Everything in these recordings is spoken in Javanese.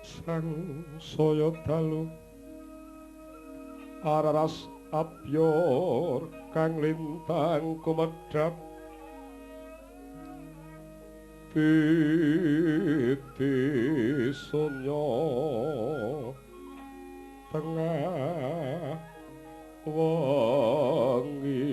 Sang saya dalu araras abyor kang lintang kumedhap titi sunya tengah wengi.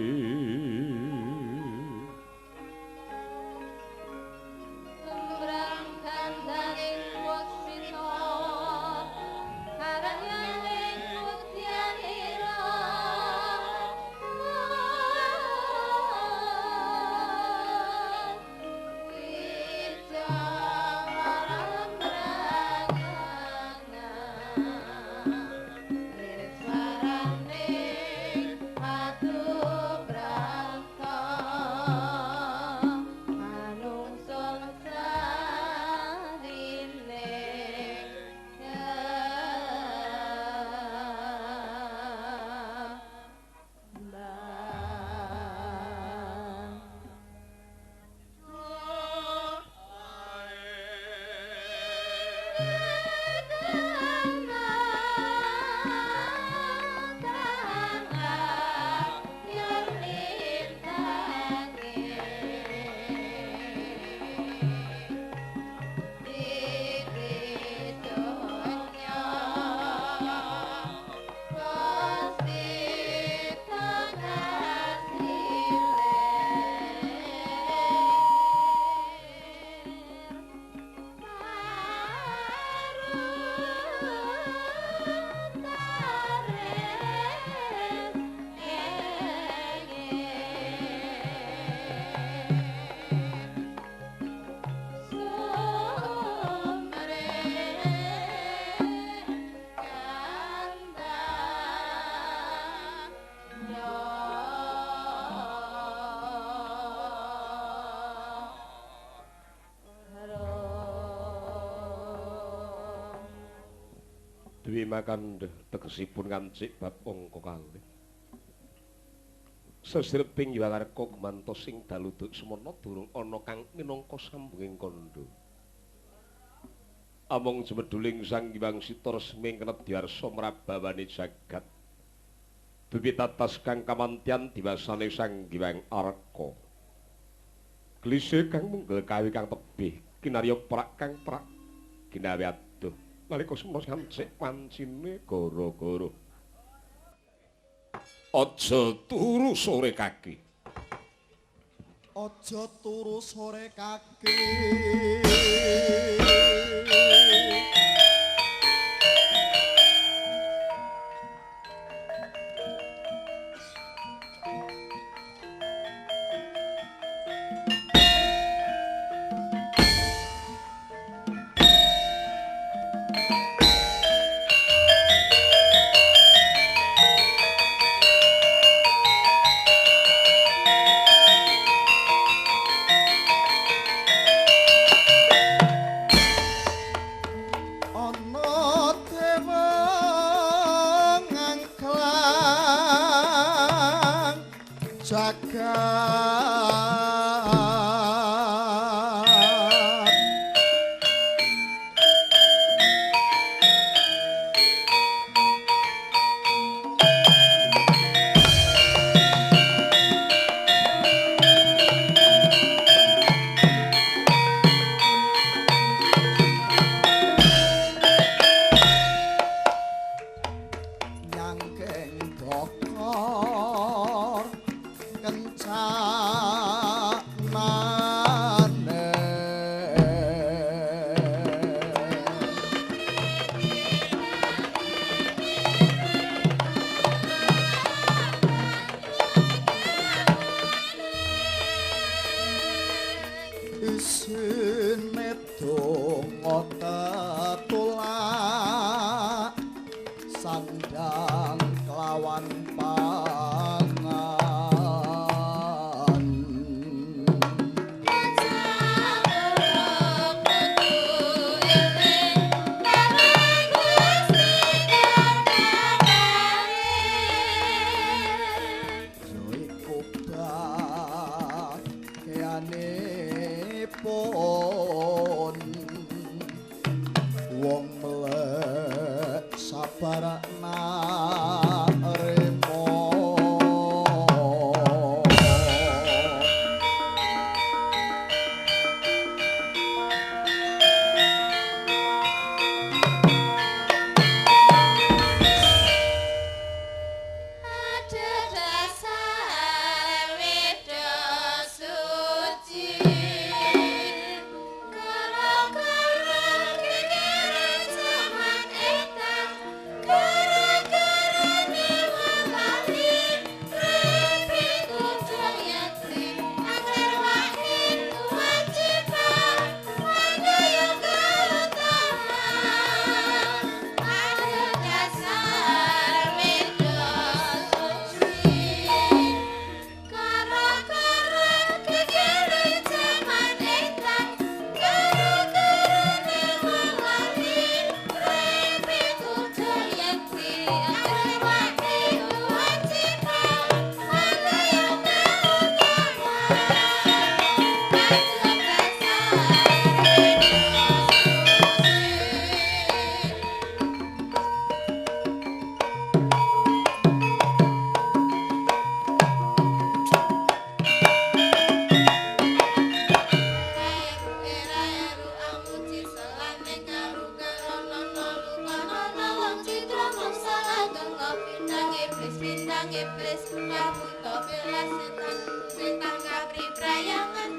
Dwi makandha tegesipun ngancik bab angka kalih. Sesreping Yuwakarka gumantos sing dalu duk semana durung ana kang minangka sambunging kandha. Amung jemedhuling Sang Hyang Sita resmi knedyarsa mrabawane jagat. Duwi tatas kang kamantyan diwasane Sang Hyang Arka. Klise kang munggel kawi kang tebih kinarya prak kang prak ginawe aduh nalika semana ngancik wancine gara-gara. Aja turu sore kaki. Aja turu sore kaki. Iblis, setan setan kapri prayangan.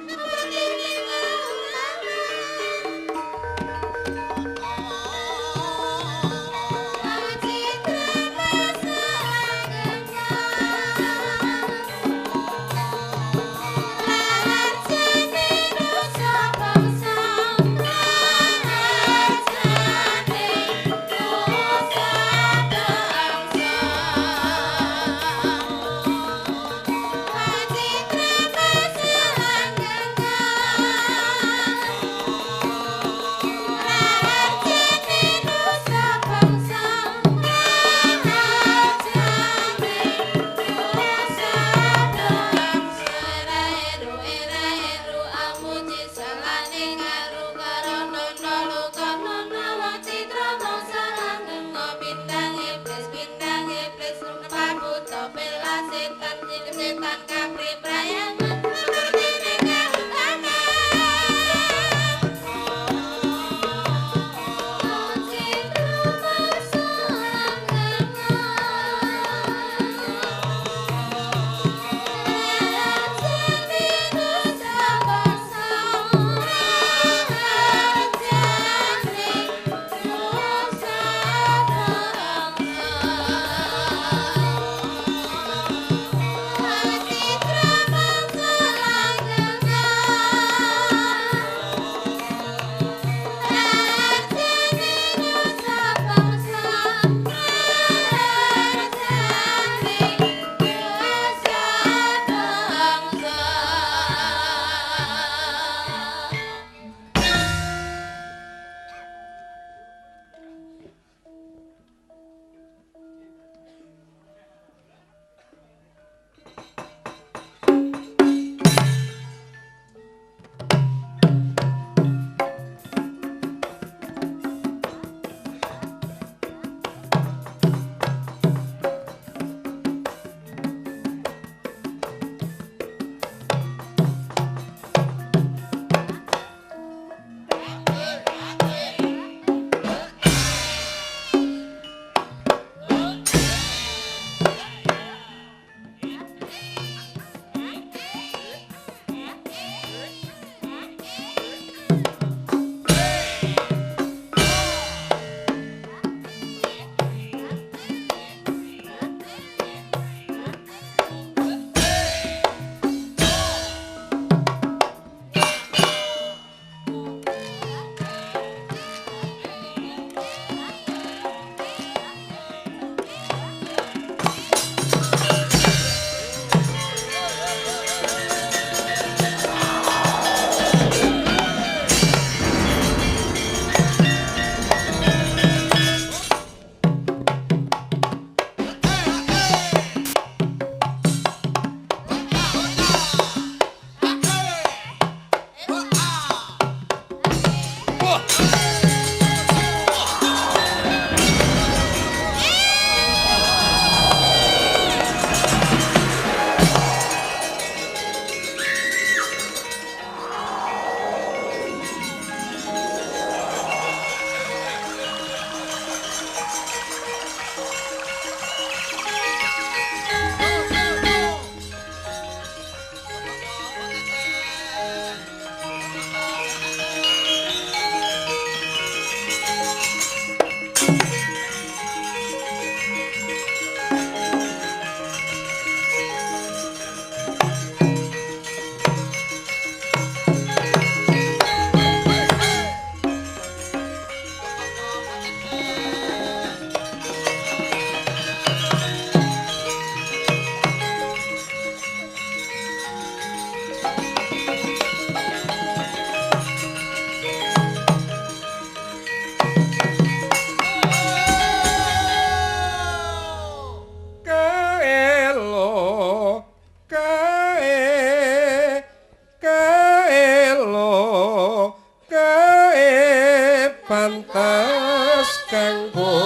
Pantes kanggo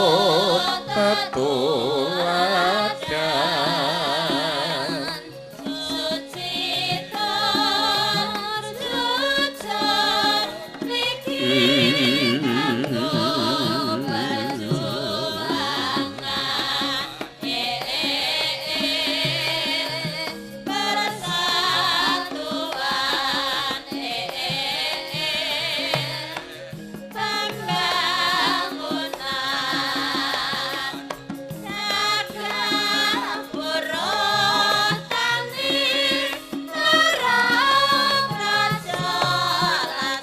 tetuladan. Suci tur jujur niki kanggo perjuangan persatuan pembangunan cakap buruh tani turang praja lan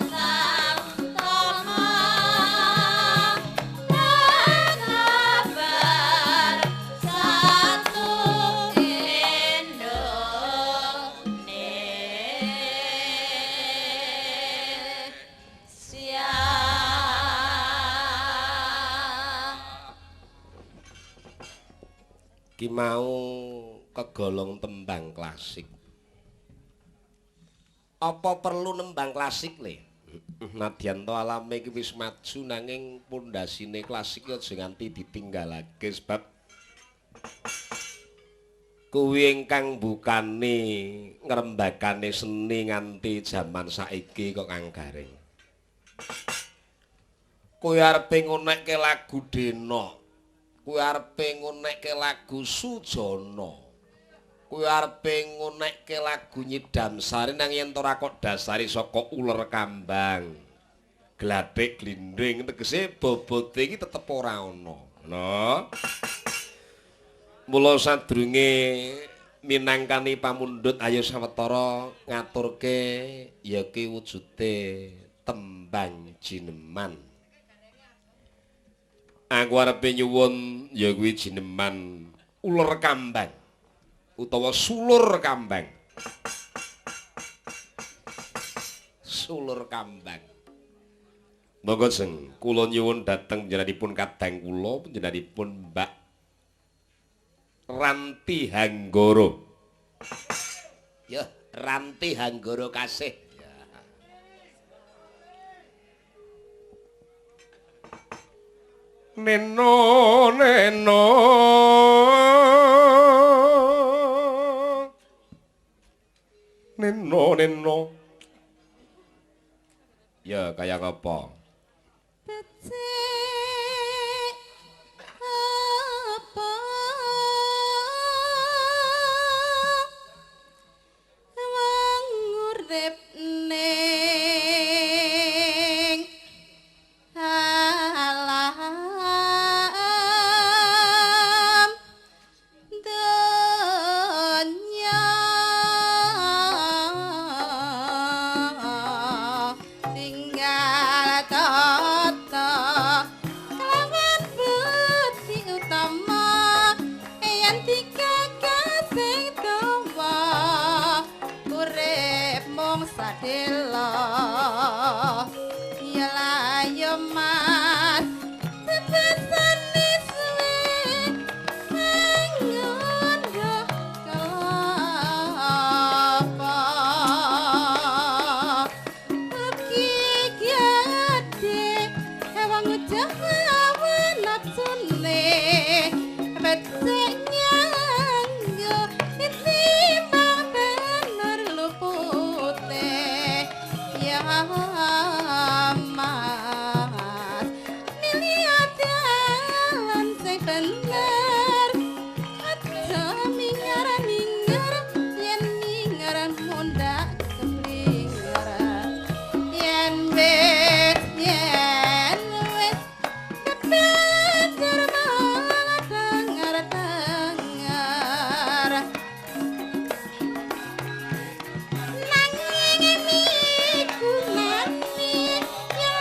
tama tetap bersatu Indonesia. Ki mau kegolong tembang klasik. Apa perlu nembang klasik le? Nadyan to alame iki wis maju nanging pondasine klasik aja nganti ditinggalake sebab kuwi ingkang mbukane ngrembakane seni nganti jaman saiki kok Kang Gareng. Kowe arepe ngonekke lagu Denok, kowe arepe ngonekke lagu Sujana, kowe arepe ngonekke lagu Nyidam Sari nang yen ora kok dasare saka uler kambang, glathik glindhing tegese bobote iki tetep ora ana. Ngono. Mula sadurunge minangkani pamundhut ayo sawetara ngaturke ya ki wujude tembang jineman. Aku arepe nyuwun ya kuwi jineman uler kambang utawa sulur kambang. Sulur kambang. Monggo jeng kula nyuwun dhateng panjenenganipun kadang kula panjenenganipun Mbak Ranti Hanggoro. Ya, Ranti Hanggoro kasih. Ya. Neno neno neno neno. Ya kaya ngapa? Becik apa wong urip ning alam donya tinggal tata kelawan budi utama yen digagas sing tuwa urip mung sadela ya layo mas tebasane suwe mangun kelapa ugi gedhe wong jawa nafsune becik nyanggo timbang bener lupute ya mas milih dalan sing bener aja mingar-mingar yen mingar mundak keblinger yen wis kebanjur malah dengar-dengar nanging migunani ya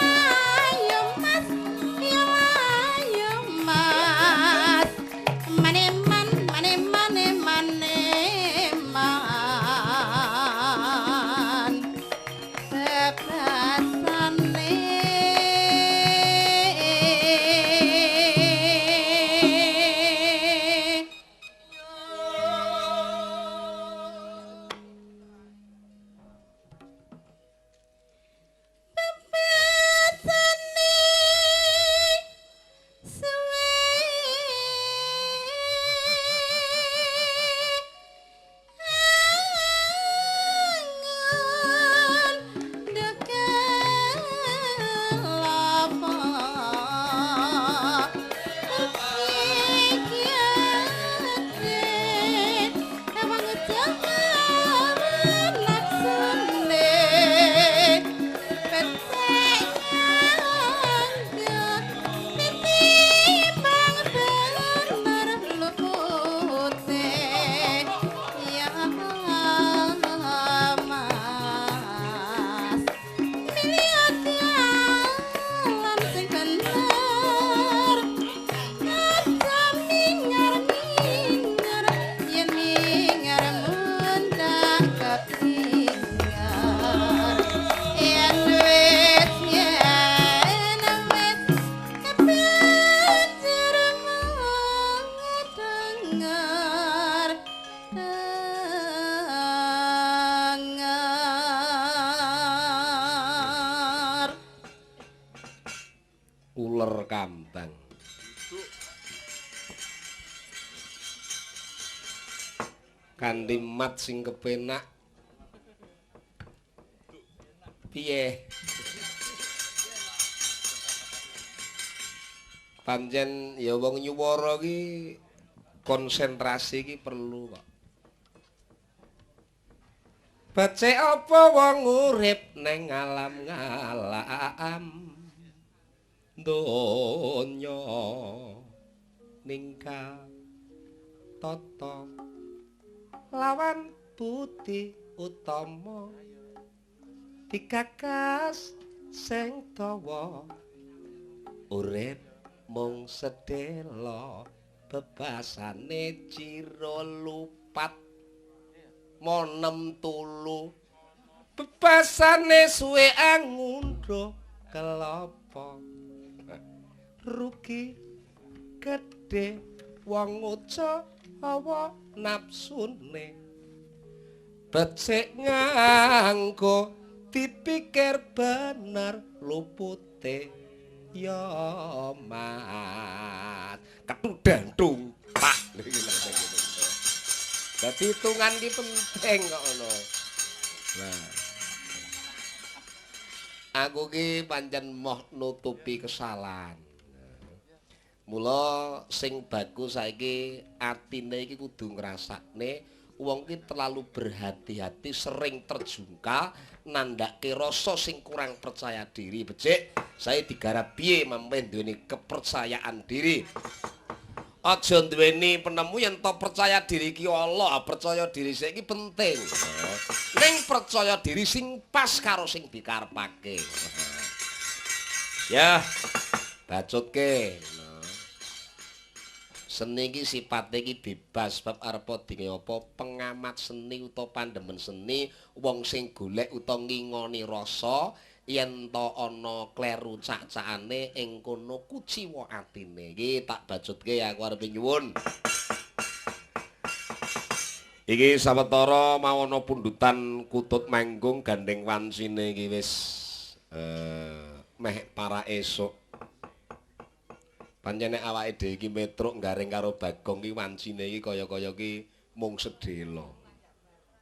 Uler kambang. Kanthi mat sing kepenak. Piye? Pancen ya wong nyuwara ki konsentrasi ki perlu kok. Becik apa wong urip neng alam-alam donya ninggal tata lawan budi utama digagas sing dawa urip mung sedhela bebasane cira lupat monem tulu bebasane suwe angundha kelapa rugi gedhe wong uca hawa nafsune becik nganggo dipikir bener lupute ya mat ketudhantung pak. Dadi hitungan ki penting kok ngono. Nah. Aku ki pancen moh nutupi kesalahan. Mula sing bagus saiki atine iki kudu ngrasakne wong ki terlalu berhati-hati, sering terjungkal nandhake rasa sing kurang percaya diri. Becik, saya digarap piye mampe duweni kepercayaan diri. Aja duweni penemu yen to percaya diri ki Allah, percaya diri saiki penting. Ning percaya diri sing pas karo sing dikarepake. Ya, bacutke. Seni iki sipate iki bebas bab arep dinge apa pengamat seni utawa pandemen seni wong sing golek utawa ngingoni rasa yen to ana kleru cak-cakane ing kono kuciwa atine. Iki tak bacutke aku arep nyuwun. Iki sawetara mau ana pundutan kutut manggung gandeng wancine iki wis meh para esuk. Pancen nek awake dhewe iki metruk garing karo Bagong iki wancine iki kaya-kaya iki mung sedhela.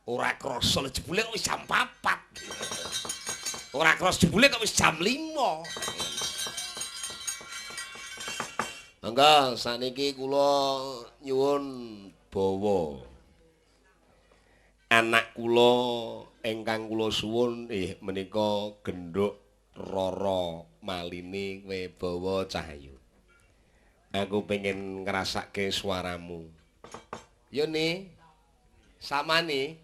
Ora krasa jebule kok wis jam 4. Ora krasa jebule kok wis jam 5. Monggo sakniki kula nyuwun bawa. Anak kula ingkang kula suwun menika gendhuk Rara Malini kowe bawa Cahyu. Aku pengen ngrasake suaramu. Yo nih, sama nih.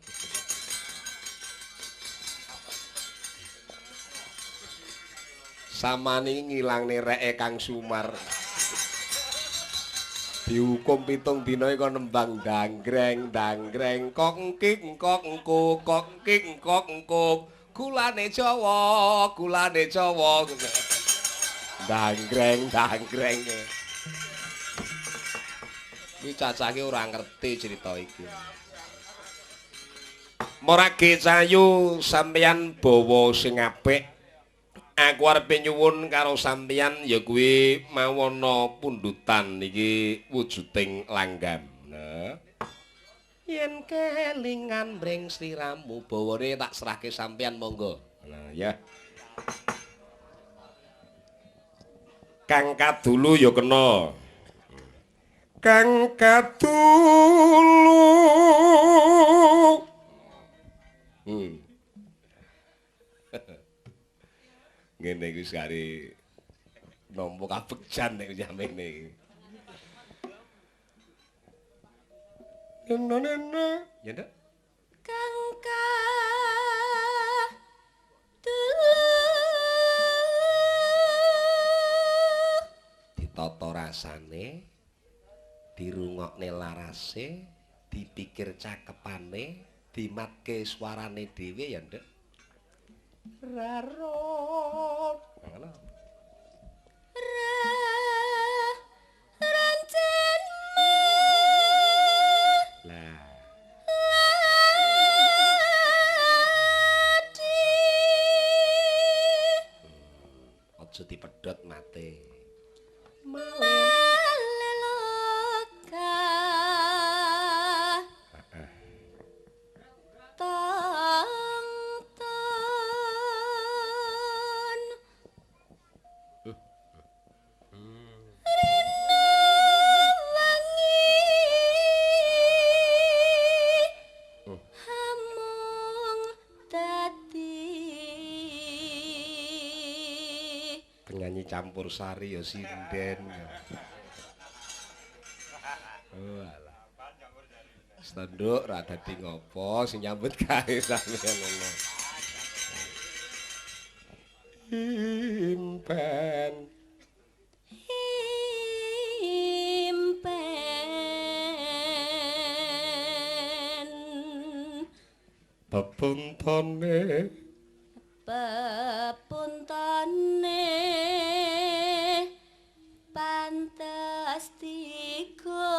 Sama nih ngilangne reke Kang Sumar. Dihukum 7 dina iku nembang danggreng, danggreng kok engkik kok engkuk, kok engkik kok engkuk. Gulane Jawa, gulane Jawa. Danggreng, danggreng. Iki cacah iki ora ngerti cerita iki. Morage Cahyu sampeyan bawa sing apik. Aku arep nyuwun karo sampeyan ya kuwi mau ana pundutan iki wujuding langgam. Nah. Yen kelingan mring sliramu bawane tak serahke sampeyan monggo. Nah ya. Kang Kadulu ya kena. Kang Kadulu. Ngene iki sekali nampa kabegjan nek jamene iki. Nena nena, ya ndak? Kang Kadulu. Ditata rasane, dirungokne larase, dipikir cakepane, dimatke suarane dhewe ya nduk. Rarot. Ngono. Rancen lah. Aja dipedhot mate. Maleloka tongton rina wangi hamung dadi Penyanyi campur sari ya sinden. Oh alah. Stenduk ra dadi ngopo sing nyambut gawe sampeyan ngono. Impen impen pepuntone pepuntone pantes tiga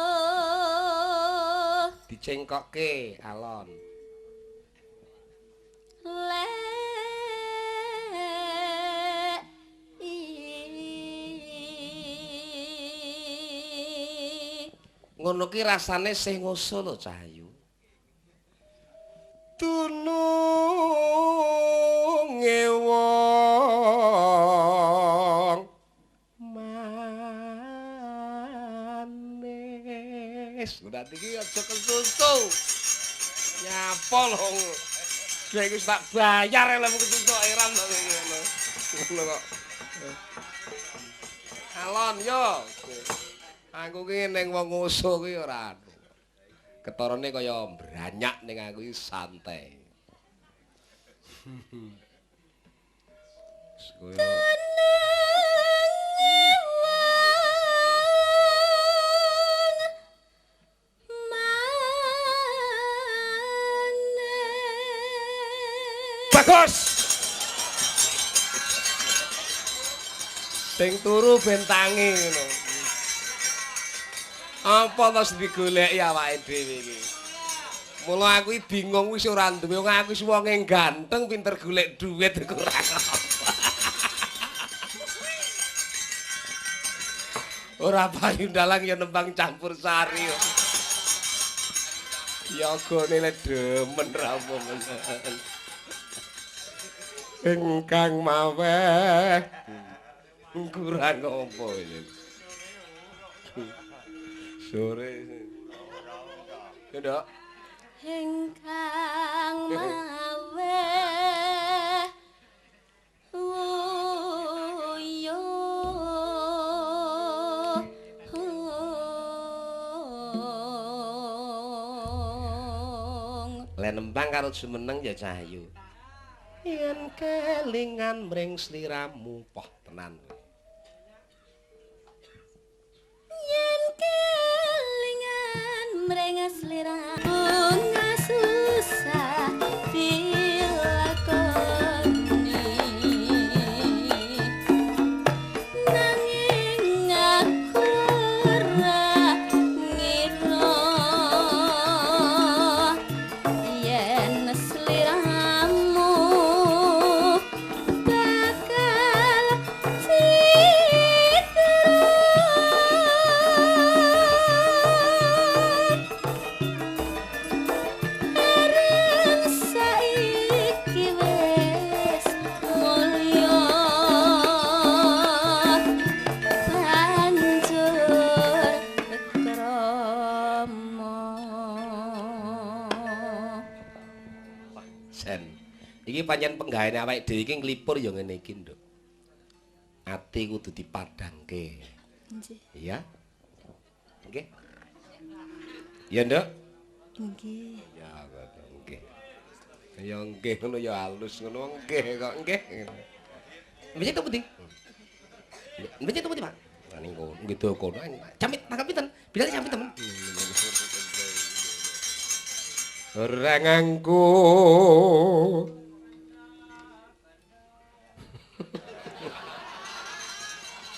dicengkokke alon. Lek Ngono ki rasane sing ngoso lho Cahyu. Dununge wong manis. Berarti ki aja kesusu. Nyapa lho. Kowe wis tak bayar lho kesusu heran kok ngono. Ngono kok. Alon yo. Aku ki ning wong ngoso ki ora anu. Ketorone kaya mbranyak ning aku iki santai. Wis kaya dununge wong manis. Bagus. Sing turu ben tangi ngono. Apa to sing digoleki awake dhewe iki? Mula aku iki bingung wis ora duwe wong aku wis wonge ganteng pinter golek duit kurang apa. Ora payu dalang ya nembang campur sari. Yogane le demen ra apa men. Ingkang maweh kurang apa iki? Sore. Ya, Nduk. Ingkang maweh wuyo Le nembang karo jumeneng ya Cahyu. Yen kelingan mring sliramu poh tenan. Yen kelingan mring sliramu bunga susah dilakoni nanging aku ora ngira yen sliramu bakal citra areng saiki wis mulya banjur krama. Sen. Iki pancen penggaweane awake dhewe iki nglipur ya ngene iki, Nduk. Ati kudu dipadhangke. Nggih. Iya. Nggih. Ya, Nduk. Nggih. Ya, nggih. Ya nggih ngono ya halus ngono nggih kok nggih. Mesti itu putih. Mesti itu putih, Pak. Lah ning kono nggih kono. Camit tangkap pinten? Bilane camit temen. Ora nganggo.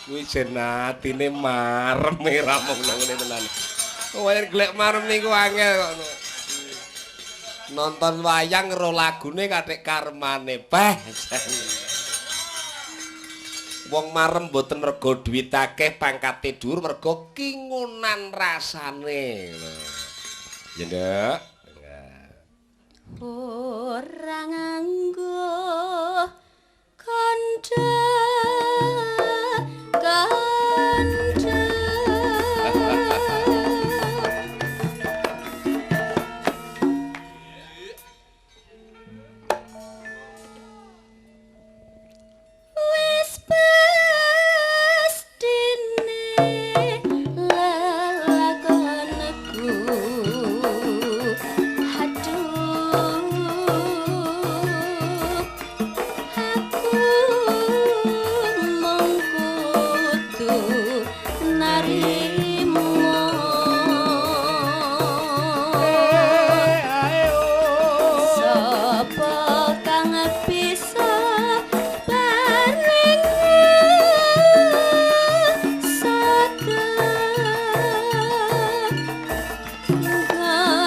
Kuwi jen atine marem ra mung ngene tenan. Wayang golek marem niku angel kok. Nonton wayang ro lagune kathik karmane. Beh. Wong marem mboten mergo duit akeh pangkate dhuwur mergo kingunan rasane. Ya, Nduk. Ora nganggo kandha kandha. Wis pestine lelakonku, aduh aku mung kudu narimo. Sapa kang bisa paring sada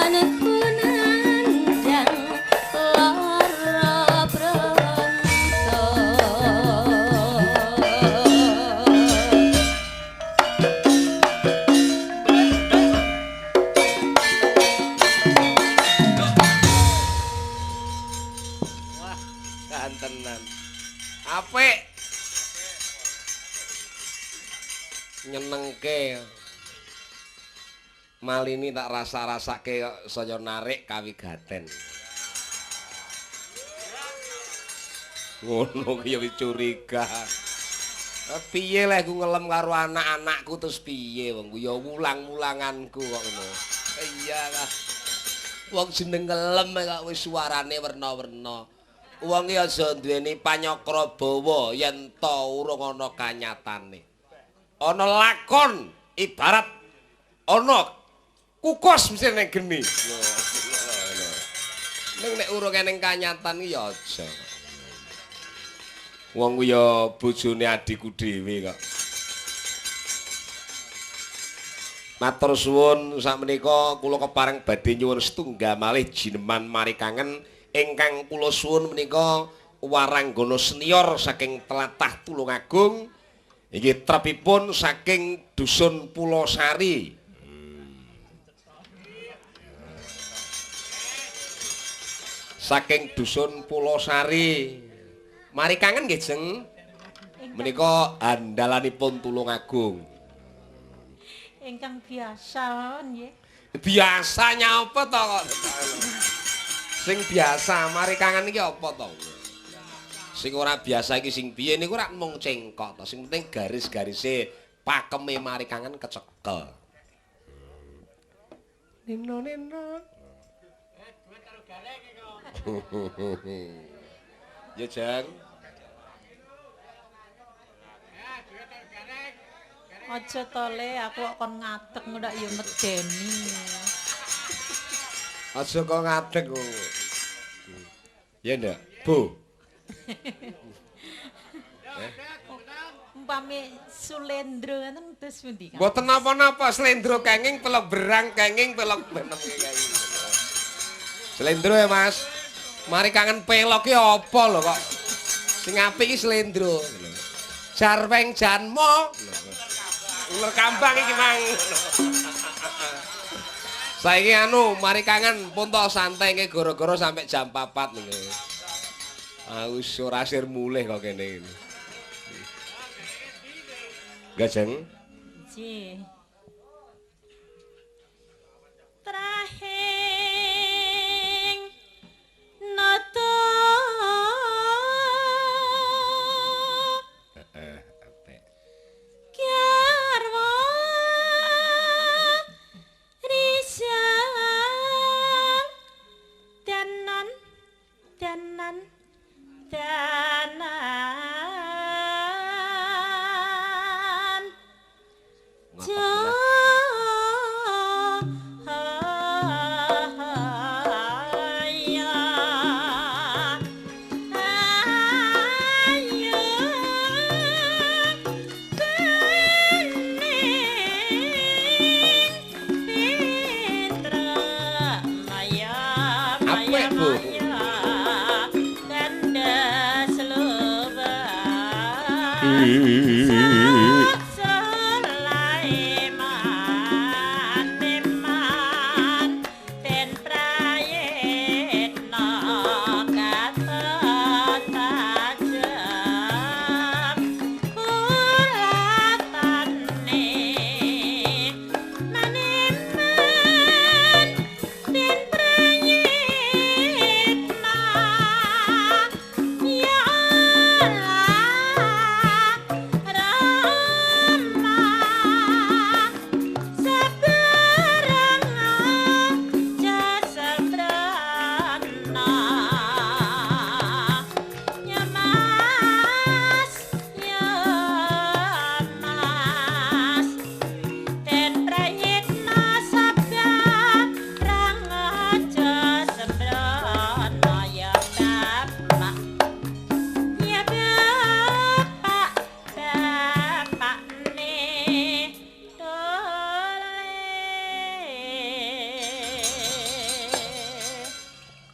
nggonku nandhang lara bronto. Wah, gantenan. Apik. Nyenengke. Malini tak rasa-rasake kok saya narik kawigaten. Ngono ki ya wis curiga. Piye leh ku ngelem karo anak-anakku terus piye wong ku ya wulang-wulanganku kok ngono. Iya lah. Wong jeneng ngelem kok wis suarane werna-werna. Wong ki aja duweni panyakra bawa yen ta urung ana kanyatane. Ana lakon ibarat ana kukus mesti ning geni. Ning nek urung eneng kanyatan ki ya aja. Wong ku ya bojone adhiku dhewe kok. Matur suwun sakmenika kula kepareng badhe nyuwun setunggal malih jineman marikangen ingkang kula suwun menika waranggana senior saking tlatah Tulungagung inggih trepipun saking dusun Pulosari. Saking dusun Pulosari. Mari kangen nggih, Jeng. Menika andalanipun Tulungagung. Ingkang biasa nggih. Biasanya apa to kok? Sing biasa mari kangen iki apa to? Sing ora biasa iki sing piye niku ora mung cengkok to, sing penting garis-garise pakeme mari kangen kecekel. Nino nino. Ya, Jeng. Aja to le, aku kok kon ngadeg ngono ya medeni. Aja kok ngadeg kok. Ya ndak, Bu. Umpami Sulendro ngoten terus pundi, Kang? Mboten napa-napa, slendro kenging pelok berang kenging pelok benem kenging. Slendro ya, Mas. Mari kangen pelok ki apa lho kok. Sing apik iki slendro. Jarweng janmo. Uler kambang iki mang. Saiki anu, mari kangen pun to santai nggih gara-gara sampai jam 4 niki. Aku wis ora sir mulih kok kene iki. Gajeng. Nggih. Trahing nata Heeh, apik. Kyarwa risang danan danan danan.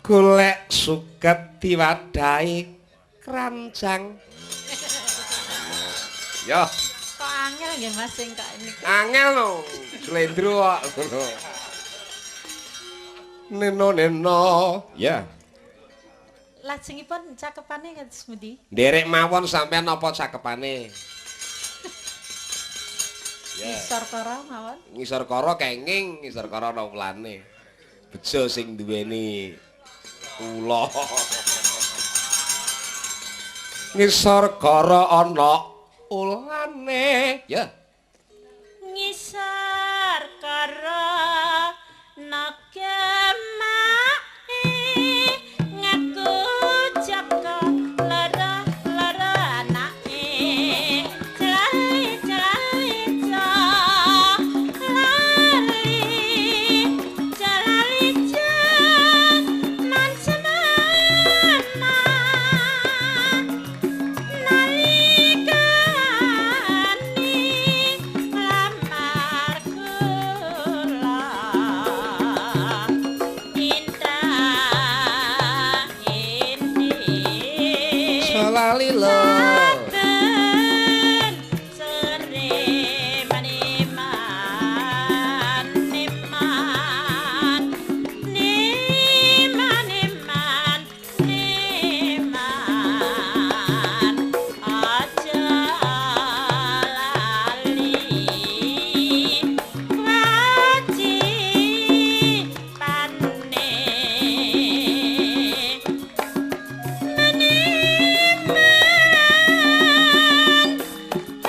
Golek suket diwadahi kranjang. Yo, Kok angel nggih Mas sing kok niku. Angel lho, slendro kok ngono. Neno neno. Ya. Lajengipun cakepane kados pundi? Nderek mawon sampean napa cakepane? Ya. Ngisor kara mawon. Ngisor kara kenging, ngisor kara ana ulane. Bejo sing duweni ula. Ngisor kara ana ulane. Ya. Ngisor kara nagemake ngaku jaka lara lara anake celali celali lali celali man semana nalikane lamar kula indah indi Selali lho. Saben sore maniman niman niman niman niman aja lali wajibane Meniman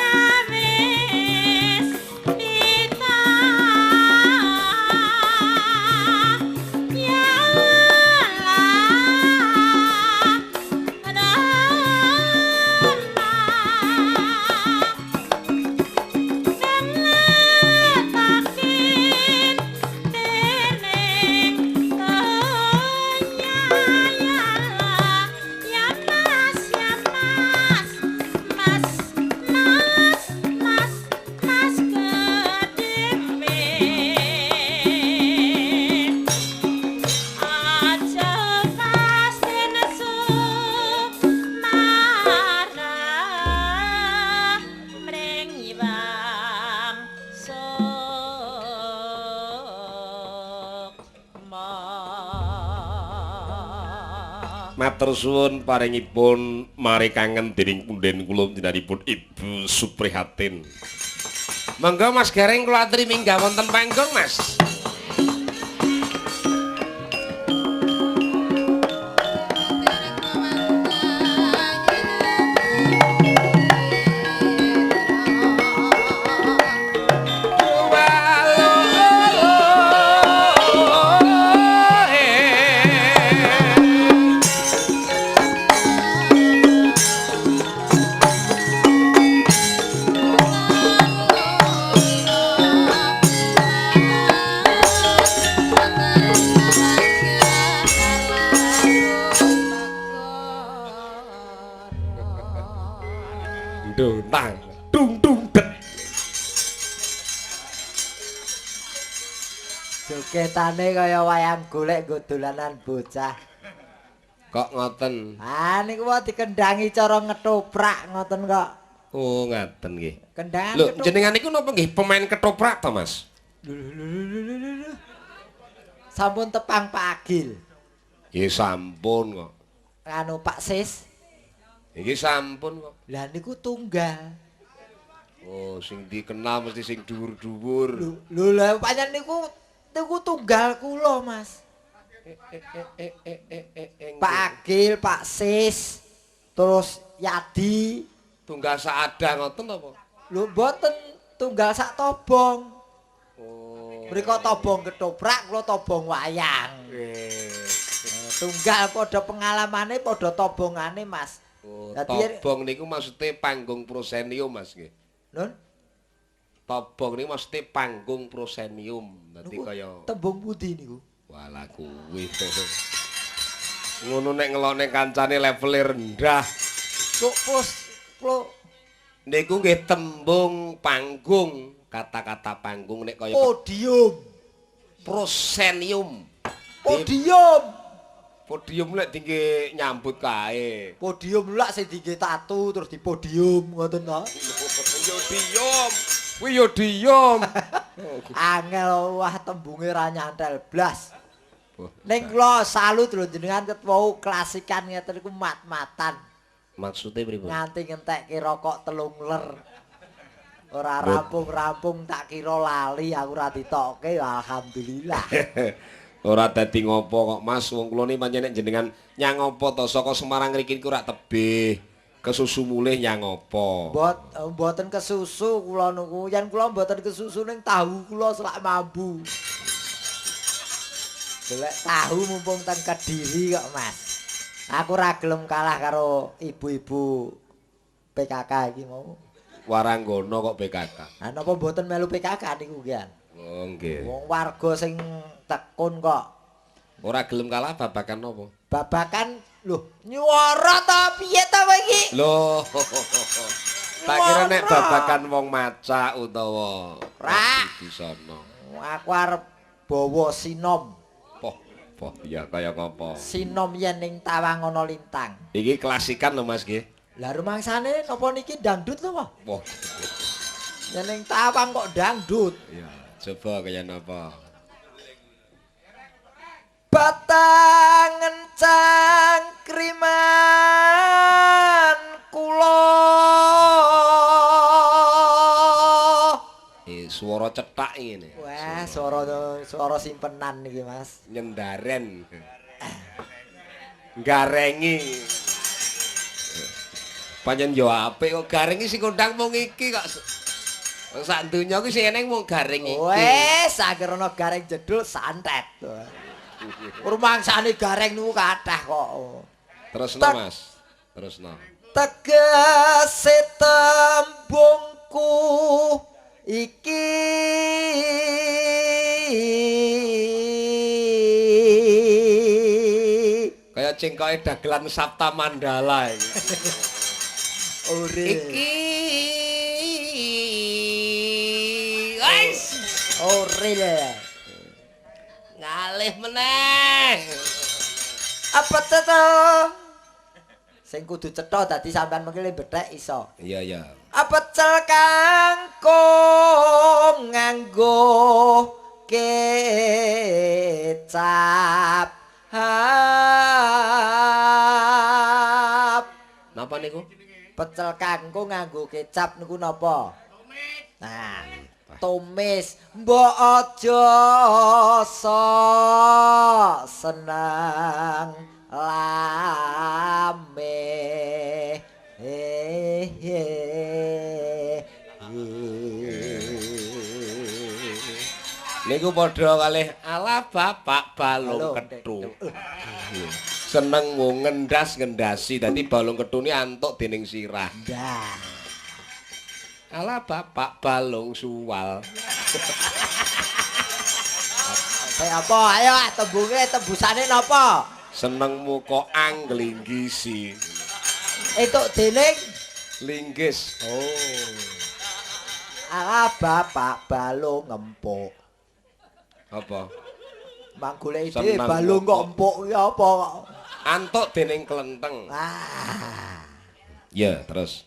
kawis pita ya Allah Rama Ngletakin dening donya ya Allah ya Mas ya Mas Mas Mas Mas Mas kedhewe aja pasti nesu marah mring Hyang Sukma. Matur suwun paringipun mari kangen dening punden kula panjenenganipun Ibu Suprihatin. Monggo Mas Gareng kula aturi minggah wonten panggung Mas. Dung tang dung dung det. Jogetane kaya wayang golek nggo dolanan bocah. Kok ngoten? Ah niku wae dikendangi cara ngetoprak ngoten kok. Oh, ngaten nggih. Kendang. Lho, jenengan niku napa nggih pemain ketoprak to, Mas? Lho. Sampun tepang Pak Agil. Nggih sampun kok. Anu Pak Sis. Iki sampun kok. Lah niku tunggal. Oh, sing dikenal mesti sing dhuwur-dhuwur. Lho lha pancen niku tunggal kula, Mas. Pak Agil, Pak Sis, terus Yadi. Tunggal saadah ngoten apa? Lho mboten, tunggal sak tobong. Oh. Mriko tobong ketoprak, kula tobong wayang. Tunggal padha pengalamane, padha tobongane, Mas. Oh, tobong niku maksude panggung prosenium, Mas nggih. Nun? Tobong niku maksude panggung prosenium. Dadi kaya tembung pundi niku? Walah kuwi. Ngono nek ngelokne kancane levele rendah. Kok pos klo niku nggih tembung panggung, kata-kata panggung nek kaya podium. Prosenium. Podium. Podium lek dingge nyambut kae. Podium lak sing dingge tatu terus di podium ngoten to. Yo diyom. Kuwi yo diyom. Angel wah tembunge ra nyantel blas. Ning kula salut lho jenengan ket wau klasikan ngeten iku mat-matan. Maksude pripun? Nganti ngentekke rokok 3 ler. Ora rampung-rampung tak kira lali aku ora ditokke alhamdulillah. Ora dadi ngopo kok Mas, wong kula niki pancen nek jenengan nyang apa to saka Semarang ngriki niku rak tebih. Kesusu mulih nyang apa? Mboten kesusu kula niku. Yen kula mboten kesusu ning tahu kula selak mambu. Golek tahu mumpung ten Kediri kok Mas. Aku ora gelem kalah karo ibu-ibu PKK iki mau. Waranggono kok PKK. Ha napa mboten melu PKK niku nggih? Oh nggih. Wong warga sing tekun kok. Ora gelem kalah babakan napa? Babakan lho nyuwara to piye to kowe iki? Lho. Tak kira nek babakan wong macak utawa ra di sono. Aku arep bawa sinom. Poh, poh ya kaya ngopo? Sinom yen ning tawang ana lintang. Iki klasikan lho Mas nggih. Lah rumangsane napa niki dangdut lho, Pak? Poh. Yen ning tawang kok dangdut. Iya, coba kaya napa? Batang ngencang kriman kula. Suara cetak ngene. Wah, suara simpenan iki, Mas. Nyendaren. Garengi. Pancen yo apik kok garengi sing kondang mung iki kok. Sak donya ki sing eneng mung garing iki. Wes, anggere ana gareng jedul santet. Rumangsane gareng niku kathah kok. Terusno, Mas. Terusno. Tegese tembungku iki kaya cengkoke dagelan Sapta Mandala iki. Ore. Iki. Wis. Ore lho. Ngalih meneh. Apa to? Sing kudu cetha dadi sampean mengki bethek iso. Iya, iya. Pecel kangkung nganggo kecap. Hap. Napa niku? Pecel kangkung nganggo kecap niku napa? Nah, tumis. Mbok aja sok seneng lame. Niku padha kalih ala bapak balung kethu. Seneng wong ngendas-ngendasi dadi balung kethune antuk dening sirah. Ndah. Ala bapak balung suwal. Kaya apa? Ayo tembunge tembusane napa? Senengmu kok anglinggisi. Entuk dening linggis. Oh. Ala bapak balung empuk. Apa? Mang golek ide balung kok empuk ki apa kok? Antuk dening klenteng. Ah. Ya, terus.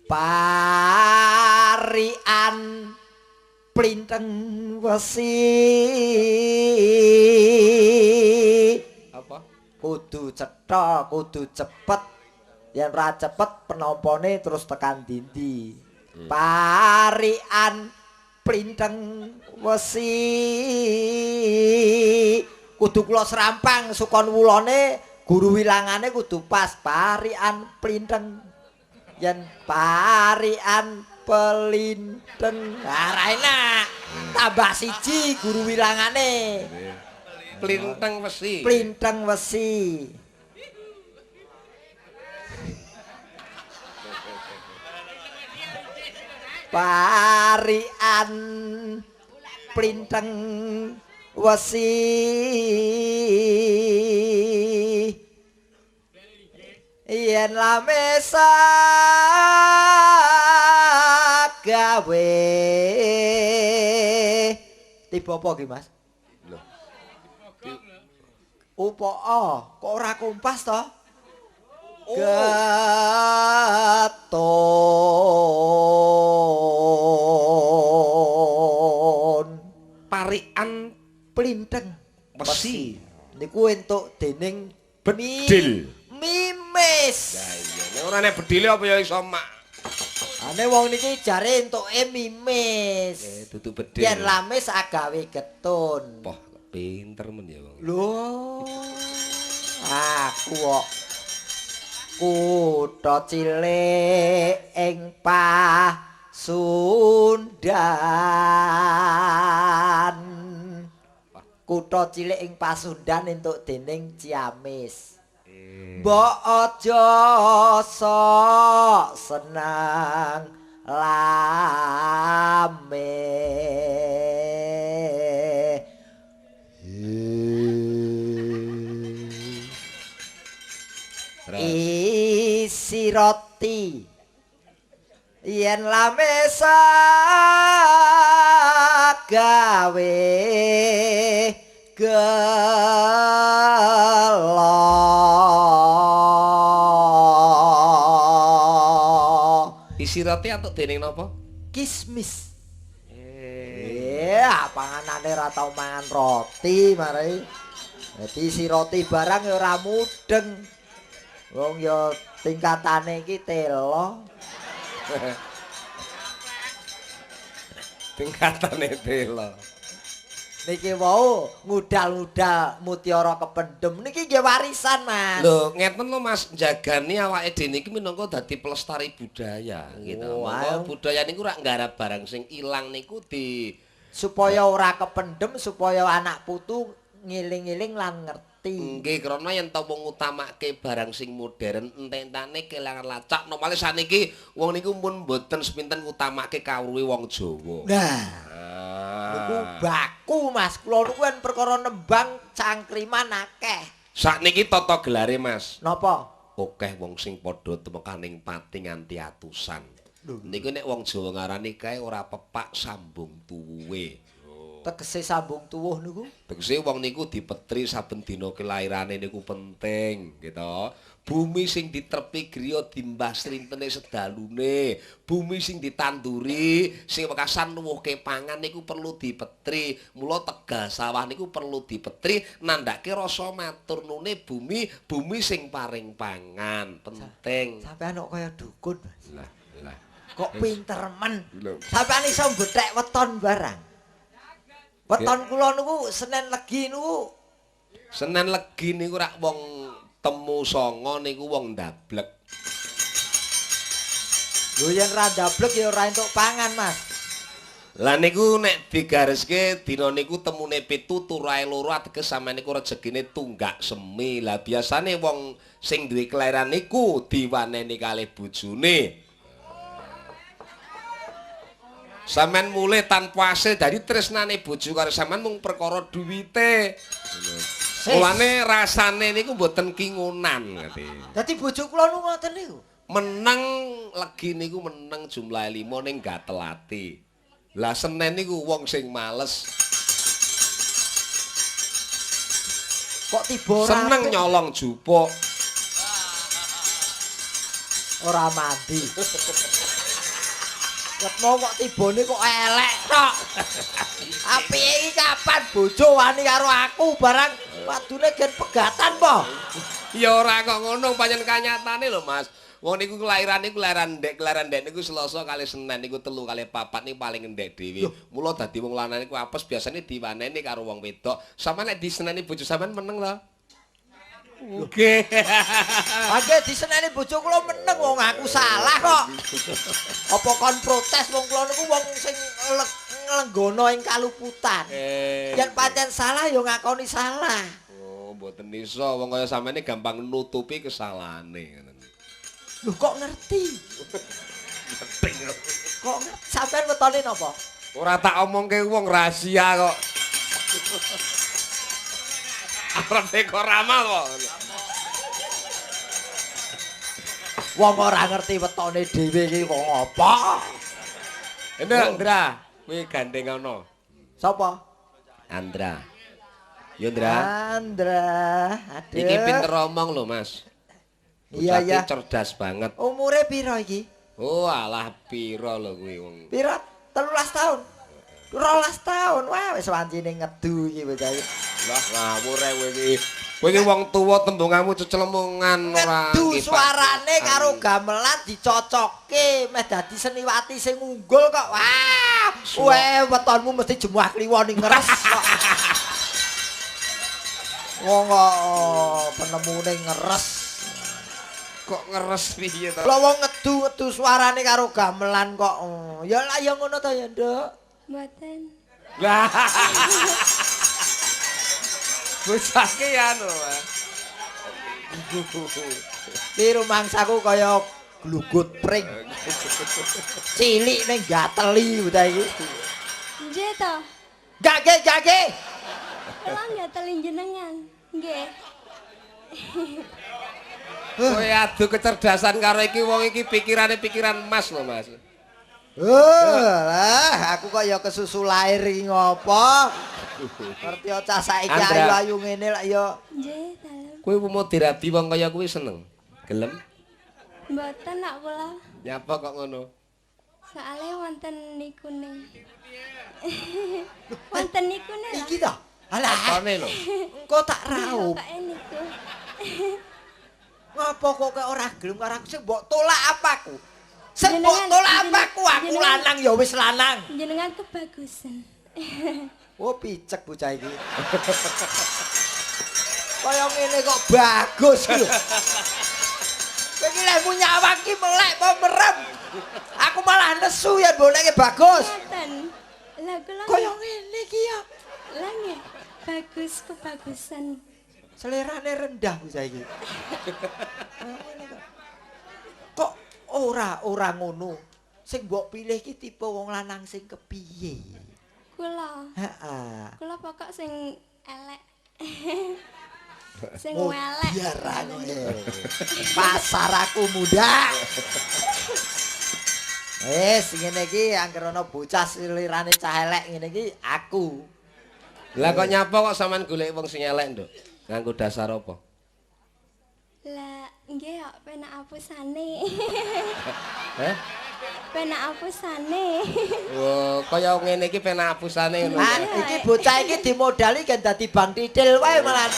Parian plinteng wesi. Apa? Kudu cetha, kudu cepet. Yen ora cepet penampane terus tekan dindi. Parian plinteng wesi. Kudu kula serampang sukon wulane, guru wilangane kudu pas parian plinteng. Yen parian pelinteng. Ah, ra enak. Tambah siji guru wilangane. Plinteng wesi. Plinteng wesi. Parian plinteng wesi. Yen lamesa gawe. Tiba apa ki, Mas? Lho. Upaa, kok ora kompas to? Oh. Getun. Parian Plinteng wesi. Niku entuk dening Bedil. Mimis. Lah iya, nek ora nek bedile apa ya iso mak. Ane wong niki jare entuke mimis. Dudu bedil. Yen lamis agawe getun. Poh, pinter men ya wong. Lho. Aku kok kutha cilik ing Pasundan. Kutha cilik ing Pasundan entuk dening Ciamis. Mbok aja sok seneng lame. Terus. Isi roti yen lamesa gawe gelo. Isi roti antuk dening napa? Kismis. Iya, panganane ora tau mangan roti mari. Dadi isi roti barang ya ora mudeng. Wong ya tingkatane iki telo. Tingkatane telo. Niki wau ngudal-ngudal mutiara kependem niki nggih warisan, Mas. Lho, ngeten lho Mas, njagani awake dhewe niki minangka dadi pelestari budaya gitu. Oh, Monggo budaya niku rak nggarap barang sing ilang niku di supaya ora kependem, supaya anak putu ngiling-ngiling lan ngerti. Nggih, krana yen ta wong ngutamake barang sing modern entek-entane kelangan lacak. Nomale saniki wong niku pun mboten sepinten ngutamake kawruhe wong Jawa. Nah, niku baku Mas. Kula niku kan perkara nembang cangkriman akeh. Sakniki tata gelare Mas. Napa? Akeh wong sing padha temekaning pati nganti atusan. Niku nek wong Jawa ngarani kae ora pepak sambung tuwuhe. Tegese sambung tuwuh niku? Tegese wong niku dipetri saben dina kelairane niku penting, gitu. Bumi sing ditrepi griya dimbah srintene sedalune, bumi sing ditanduri sing wekasan nuwuhke pangan niku perlu dipetri. Mula tegal sawah niku perlu dipetri nandhake rasa matur nune bumi, bumi sing paring pangan, penting. Sampeyan kok kaya dukun, Mas. Lah, lah. Kok pinter men. Lho. Sampeyan iso mbethek weton barang. Weton kula niku Senin Legi niku. Senin Legi niku rak wong temu songo niku wong ndablek. Lho yen ra ndablek ya ora entuk pangan, Mas. Lah niku nek digareske dina niku temune 7 turahe 2 ateges sampeyan niku rejekine tunggak semi. Lah biasane wong sing duwe kelahiran niku diwaneni kalih bojone. Sampeyan mulih tanpa hasil dari tresnane bojo karo sampeyan mung perkara duwite. Mulane rasane niku mboten kingunan ngerti. Dadi bojo kula niku ngoten niku. Meneng legi niku meneng jumlahe 5 ning gatel ati. Lah Senen niku wong sing males. Kok tiba ora Seneng apik? nyolong jupuk. Ora mandi. Wetmo kok tibone kok elek tok. Apike iki kapan bojo wani karo aku barang wadune gen pegatan po. Ya ora kok ngono pancen kanyatane lho Mas. Wong niku kelahiran niku kelahiran ndek niku Selasa kali Senin niku 3 kali 4 niku paling endhek dhewe. Mula dadi wong lanang niku apes biasane diwaneni karo wong wedok. Sampeyan nek diseneni bojo sampean meneng lho. Nggih. Angge diseneni bojo kula meneng wong aku salah kok. Apa kon protes wong kula niku wong sing nglenggono ing kaluputan. Yen pancen salah ya ngakoni salah. Oh, mboten iso wong kaya sampeyan gampang nutupi kesalahane. Lho kok ngerti? Kok ngerti? Sampeyan wetone napa? Ora tak omongke wong rahasia kok. Arepe kok ramal kok. Wong ora ngerti wetone dhewe iki wong apa? Ndra, Ndra, kuwi gandeng ana. Sapa? Andra. Yo Ndra. Andra. Aduh. Iki pinter omong lho, Mas. Iya, iya. Cerdas banget. Umure piro iki? Oh, alah piro lho kuwi wong. Piro? 13 tahun. 12 tahun. Wah, wis wancine ngedu iki bocah iki. Lah ngawur ae kowe iki. Kowe iki wong tuwa tembunganmu ceclemungan ora. Ngedu suarane karo gamelan dicocokke meh dadi seniwati sing unggul kok. Wah, kowe wetonmu mesti jemuah kliwon ning ngeres kok. Wong kok penemune ngeres. Kok ngeres piye to? Lah wong ngedu-ngedu suarane karo gamelan kok. Ya lah ya ngono to ya, Nduk. Mboten. Lah. Bocah ki anu, Mas. Ki rumangsaku kaya glugut pring. Cilik ning gateli bocah iki. Nggih to. Gak ge, gak ge. Kula gateli jenengan. Nggih. Kowe adu kecerdasan karo iki wong iki pikirane pikiran Mas lho, Mas. Lah aku kok ya kesusu lahir iki ngopo? Ngerti cah saiki ayu-ayu ngene lak ya. Nggih, dalem. Kowe mau dirabi wong kaya kuwi seneng? Gelem? Mboten nak kula. Nyapa kok ngono? Soale wonten nikune. Wonten nikune. Iki to. Alah. Apane lho? Engko tak raup. Pokoke niku. Ngapa kok kowe ora gelem karo aku sing mbok tolak apaku? Sing mbok tolak apaku? Aku lanang ya wis lanang. Jenengan kebagusan. Oh picek bocah iki. Kaya ngene kok bagus iki lho. Kowe iki lehmu nyawang iki melek apa merem? Aku malah nesu yen mboneke bagus. Ngoten. Lah kula kaya ngene iki ya. Lah nggih, bagus kebagusan. Selerane rendah bocah iki. Kok ora ngono. Sing mbok pilih iki tipe wong lanang sing kepiye? Kula. Heeh. Kula pokok sing elek. Sing elek. Biar pasar aku muda. Wis ngene iki anggere ana bocah selirane cah elek ngene iki aku. Lah kok nyapa kok sampean golek wong sing elek, Nduk? Nganggo dasar apa? Lah nggih kok penak apusane. Heh? Penak apusane. Oh, kaya ngene iki penak apusane ngono. Lah iki bocah iki dimodali gen dadi bang titil wae malah.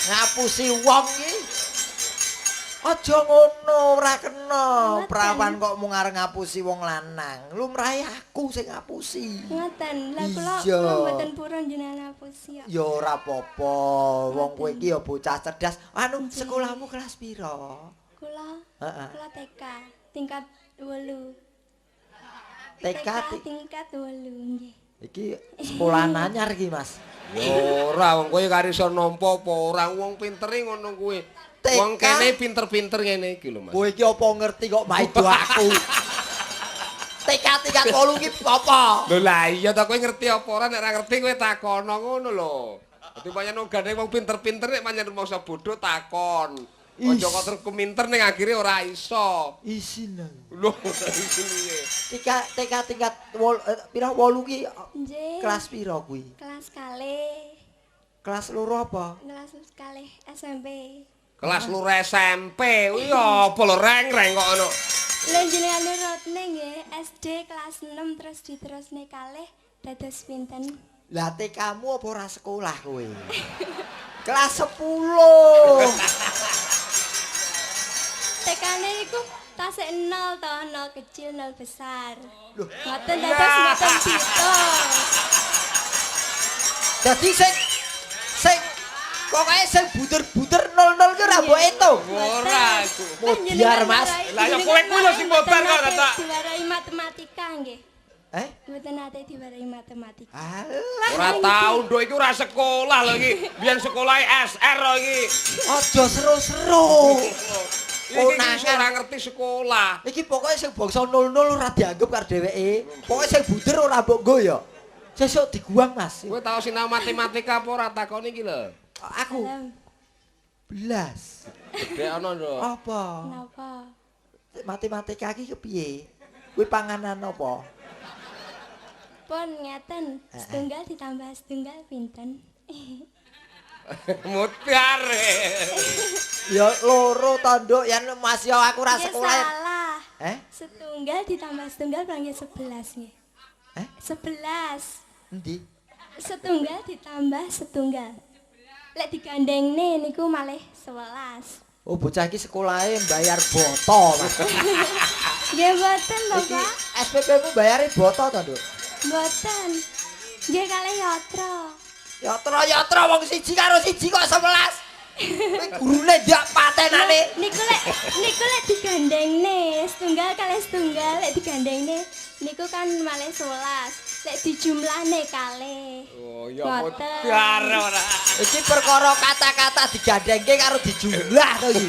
Ngapusi wong iki. Aja ngono, ora kena. Prawan kok mung arep ngapusi wong lanang. Lumrahe aku sing ngapusi. Ngoten. Lah kula mboten purun jenengan ngapusi kok. Ya ora apa-apa. Wong kowe iki ya bocah cerdas. Anu, sekolahmu kelas pira? Kula. Heeh. Kula TK tingkat 8. TK tingkat 8 nggih. Iki sekolah anyar iki, Mas. Ya ora, wong kowe kari iso nampa apa ora, wong pintere ngono kuwi. Wong kene pinter-pinter ngene iki lho, Mas. Kowe iki apa ngerti kok maido aku. TK tingkat 8 iki apa? Lho lah iya ta kowe ngerti apa ora, nek ora ngerti kowe takono ngono lho. Dadi pancen wong gandeng wong pinter-pinter nek pancen rumangsa bodho takon. Aja kok terus keminter ning akhire ora iso. Isin aku. Lho, isin piye? TK tingkat pira 8 ki? Nggih. Kelas pira kuwi? Kelas kalih. Kelas loro apa? Kelas kalih SMP. Kelas 2 SMP. Kuwi apa lho reng-reng kok ngono. Lha jenengan nurutne nggih SD kelas 6 terus diterusne kalih dados pinten? Lah TK-mu apa ora sekolah kowe? Kelas 10. TK-ne iku tasik 0 to, 0 kecil, 0 besar. Loh. Mboten dados mboten diitung. Dadi sing sing pokoke sing bunder-bunder 00 ki ora mbok etung. Ora iku. Modiar, Mas. Lah ya kowe kuwi lho sing modar kok dadak. Diwarahi matematika nggih. Eh? Mboten nate diwarahi matematika. Alah, Ora tau nduk iki ora sekolah lho iki. Biyen sekolahe SR lho iki. aja seru-seru. Iki Konangan. ora ngerti sekolah. Iki pokoke sing bangsa 00 ora dianggep karo dheweke. Pokoke sing bunder ora mbok nggo ya. Sesuk diguang, Mas. Kowe tau sinau matematika apa ora takoni iki lho? Aku Dalem. belas. Gedhe ana nduk. Apa? Napa? Matematika iki kepiye? Kuwi panganan apa? Pun ngeten, setunggal ditambah setunggal pinten? Mutiar. Ya loro to, Nduk, yen Mas yo aku ora Nggih, sekolah. salah. Eh? Setunggal ditambah setunggal panggil 11 nggih. Eh? 11. Endi? Setunggal ditambah setunggal. Lek digandengne niku malih 11. Oh, bocah iki sekolahe mbayar boto, Mas. Nggih mboten lho, Iki Pak. SPP-mu bayare boto to, Nduk? Mboten. Nggih kalih yatra. Yatra yatra wong siji karo siji kok 11. Kuwi gurune ndak patenane. Niku lek digandengne setunggal kalih setunggal lek digandengne niku kan malih 11. Lek dijumlahne kalih. Oh ya Mboten. mutiar ora. Iki perkara kata-kata digandengke karo dijumlah to iki.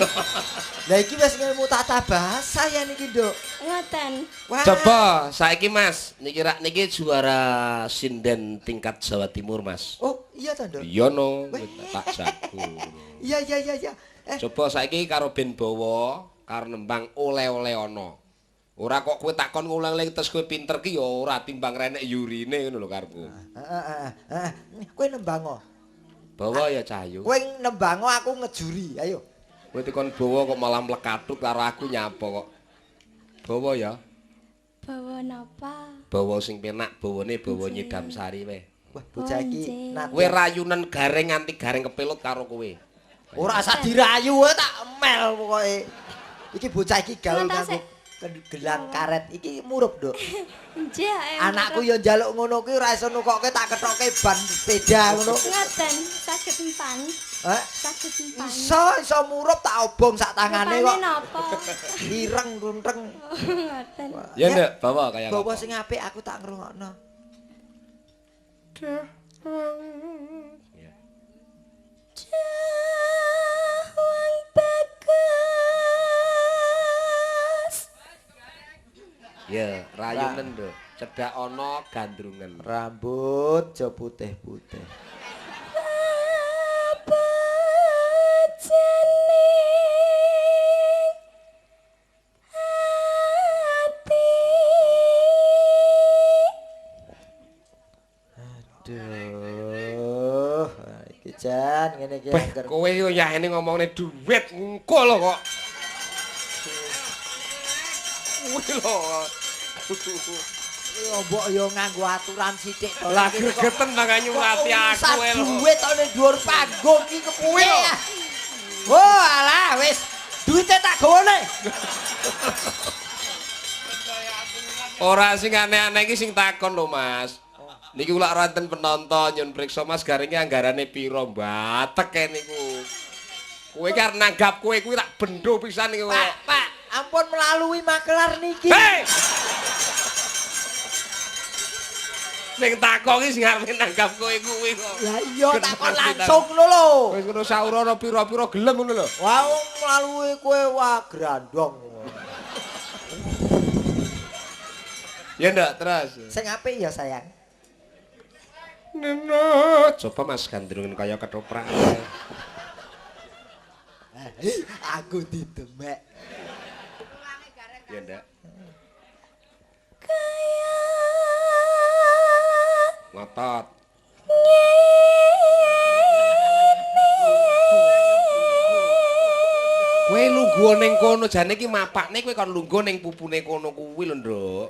Lah iki wis ngilmu tata bahasa ya niki, Nduk. Ngoten. Wah. Coba saiki Mas, niki rak niki juara sinden tingkat Jawa Timur, Mas. Oh, iya to, Nduk. Iya no, tak jago. Iya iya iya iya. Coba saiki karo ben bawa karo nembang oleh-oleh ana. Ora kok kowe takon ngulang-ulang terus kowe pinter ki ya ora timbang renek yurine ngono lho karepku. Heeh heeh heeh. Kowe nembango. Bawa ya Cahyu. Kowe nembango aku ngejuri. Ayo. Kowe tekon bawa kok malah mlekatut karo aku nyapa kok. Bawa ya. Bawa napa? Bawa sing penak, bawane bawa nyidam sari wae. Wah, bocah iki Kowe rayunen gareng nganti gareng kepelut karo kowe. Ora usah dirayu wae tak mel pokoke. Iki bocah iki gaul nganggo gelang karet iki murup, Nduk. Nggih, Anakku ya njaluk ngono kuwi ora iso nukokke tak kethokke ban sepeda ngono. Ngoten, saged empan. Heh? Saged empan. Iso iso murup tak obong sak tangane kok. Rupane napa? Ireng runtreng. Ngoten. Ya Nduk, bawa kaya Bawa sing apik aku tak ngrungokno. Ya. Wang bagus. Ya, rayunen, Nduk. Cedhak ana gandrungen. Rambut jo putih-putih. Apa jening ati? Aduh, iki jan ngene iki Beh, kowe yo yahene ngomongne duit engko lho kok. Kuwi lho. Yo mbok yo nganggo aturan sithik to. Lah gregeten tangan nyurati aku lho. Duit to ning dhuwur panggung iki kepiye ya? Oh, alah wis. Duite tak gawane. Ora sing aneh-aneh iki sing takon lho, Mas. Niki kula ora enten penonton nyun priksa Mas Garinge anggarane pira bateke niku. Kowe ki arep nanggap kowe kuwi tak bendo pisan niku. Pak, Pak, ampun melalui makelar niki. Hei! Sing takon ki sing arep nanggap kowe kuwi kok. Lah iya takon langsung ngono lho. Wis ngono saurana pira-pira gelem ngono lho. Wah, wong melalui kowe wah grandong. Ya ndak terus. Sing apik ya sayang. Neno, coba Mas gandrungen kaya ketoprak. Aku didemek. Ya ndak. Kaya Ngotot. ngene. Lungguh ning kono jane iki mapakne kowe kon lungguh ning pupune kono kuwi lho, Nduk.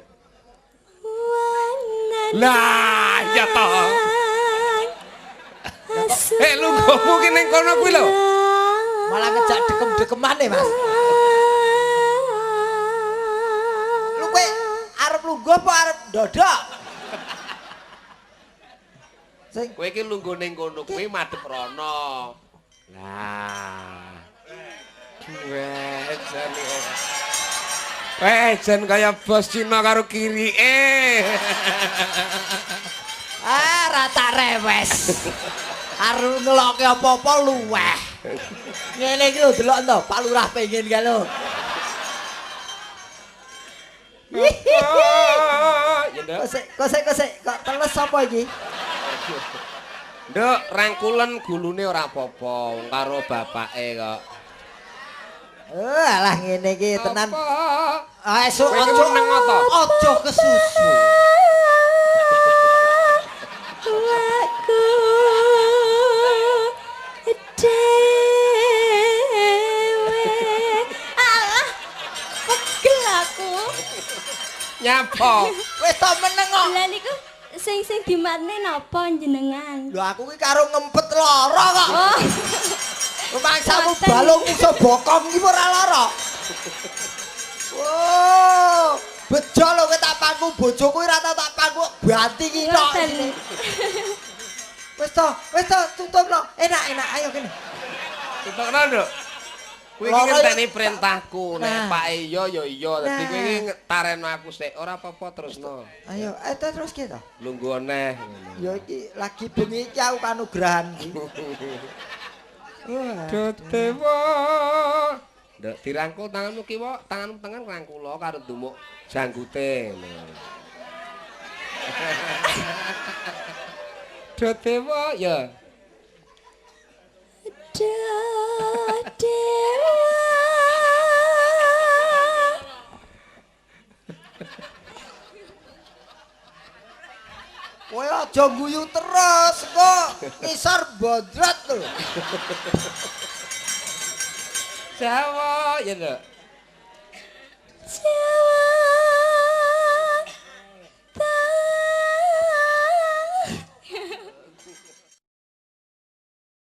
Lah, iya toh. Eh, lungguhmu ki ning kono kuwi lho. Malah ngejak dekem-dekemane, Mas. Lu kowe arep lungguh apa arep ndodok? Sing Kowe iki lungguh ning kono kuwi madhep rono. Lah. Duwe jane. Eh, jan kaya bos Cina karo kirike. Ah, rata rewes. Arep ngelokke apa-apa luweh. Ngene iki lho delok to, Pak Lurah pengen kae lho. Ya, Nduk. Kok sik kok teles apa iki? Nduk, rangkulen gulune ora apa-apa, wong karo bapake kok. Eh, alah ngene iki tenan. Apa? Ah, esuk Kowe iki aja meneng to? Aja kesusu. Aku dhewe. Alah, pegel aku. Nyapa? Wis to meneng kok. Lah niku sing sing dimatne napa jenengan? Lho aku ki karo ngempet lara kok. Oh. Rumangsamu Ngoten. balung iso bokong ki ora lara. Wow, bejo lho kowe tak pangku bojoku ora tau tak pangku banti ki tok. Ngoten. Wis to tutupno. Enak enak ayo kene. Tutupno, Nduk. Kowe iki Loro ya- ngenteni perintahku, nek Nah. Pak iya ya iya, dadi Nah. kowe iki tareno aku sik, ora apa-apa terusno. Ayo, eh terus ki to. Lungguh neh ngono. Ya iki lagi bengi iki aku kanugrahan iki. Wah. Dewa. Nduk dirangkul tanganmu kiwa, tanganmu tengen rangkula karo ndumuk janggute. Duh dewa ya. Duh dewa. Kowe aja guyu terus kok ngisor bodrot lho. Jawa ya, Nduk.